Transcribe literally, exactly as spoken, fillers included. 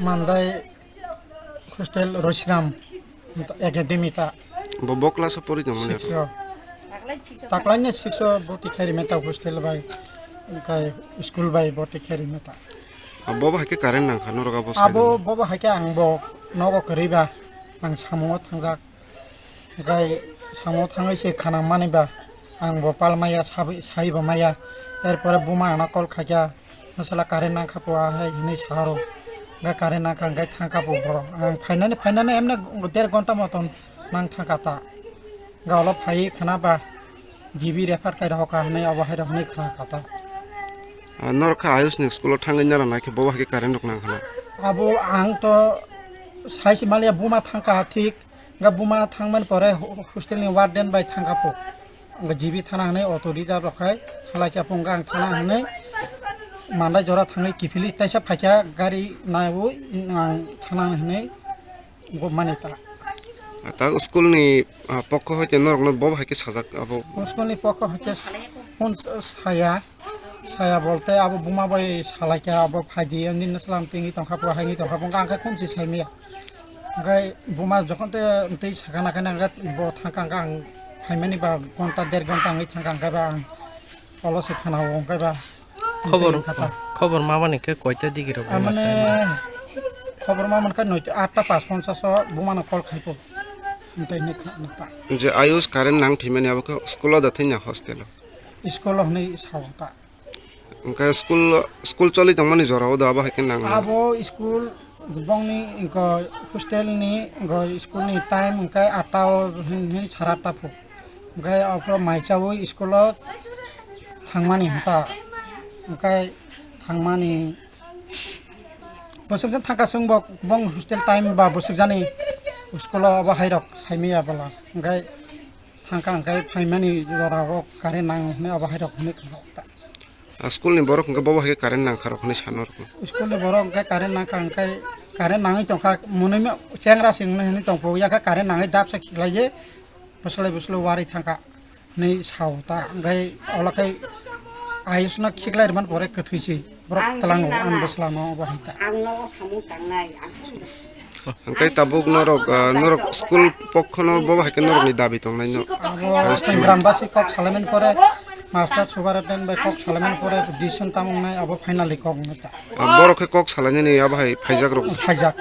Mandai hostel Roshiram Academy ta. Bo, bo class o pori tong mani? Six o. Taklaini six o boti khairi meta hostel bai, kai school bai boti khairi meta. Abo bo hai khe current nang kha norok abo side o? Abo bo bo hai khe ang bo nogo kwrwi ba, ang samungo thangjak. Gai samungo thangwi se khana mani ba, ang bo pal maya, sabi-, sai bo maya. Erpore buma ano call khaikha, "Masala current nang kha pua hai," hinwi sa aro. Gai current nang kha, gai thang kha bo borok. Ang phainani, phainani emne der ghonta moton nang thang kha ta. Ga ulo phai khana ba, G B refer khai rw kha hinwi abo hai rok hinwi khna kha ta. Ah, norok kha Ayush ni school o thangwi nara nai khe bo bo hai khe current rok nang khana? Abo ang to sai se maliya buma thang kha thik, ga buma thang man pore ho-, hostel ni warden bai thang kha po. Ga G B thana hinwi auto reserve rok khai thalai kha po, ga ang thana hinwi Mandai jora thangwi kiphilwi taisa phaikha gari naiwi ang thana hinwi Gopmani ta. Ah, ta school ni, ah, pokho hoite norokno bo hai khe sajak abo? School ni pokho hoite sa-, phone sa-, saya, saya bolte abo buma bai salaikha abo phaidi, nini salam tingwi tongkha, bo haini tongkha, bo hwnkhe khumsi saimaya. Hwnkhe buma jokhon te twi sakha nakhe nangkhe bo thangkha, hwnkhe ang phaimani ba ghonta der ghonta wngwi thangkha, hwnkhe ba ang olo se khwnao, hwnkhe ba Khobor, Tei kata. Khobor ma mani khe koita digi rok Ah, bai mane, matai ma? Khobor ma mankha noita, atta pas ponchas o bumano call khai po. Tei ni kha, nukta. Je Ayush current nang thwimani abo khe school o da thwina hostel o? School o hwnwi sao ta. Hwnkhe school, school choli tongmani jora o da abo hai khe nang? Abo school bongni hwnkhe hostel ni hwnkhe school ni time hwnkhe atta o hin, hin sara atta phu. Hwnkhe aphuru mai chaui school o thangmani hinta. Hwnkhe thangmani bwswk jani thangkha chwngbo bong hostel time ba bwswk jani school o abo hairok saimaya bwla. Hwnkhe thangkha hwnkhe phaimani jora o current nang hinwi abo hairok hinwi khna. Ah, school ni borok hwnkhe bobo hai khe current nangkha rok hinwi sano rok. School ni borok hwnkhe current nangkha hwnkhe current nangwi tongkha, mwnwi ma-, chengra se wngwi hinwi tongphuru yakhe current nangwi dapsa khiklaiwi bwslai bwslai warwi thangkha hinwi sao ta. Hwnkhe olo khe Ayush no khiklai rwmani pore kwthwi se borok twlango ani bwsla no obo hai ta. Ang nogo samung tangnai, ang Hwnkhe tabuk norok, ah, norok school pokhono bobo hai khe norokni dabi tongnai no? Abo Grambasi kok salaimani pore, master Subaradin bai kok salaimani pore, decision tamo wngnai, abo finally kok wngnai ta. Ah, borok khe kok salainani abo hai phaijak rok? Phaijak.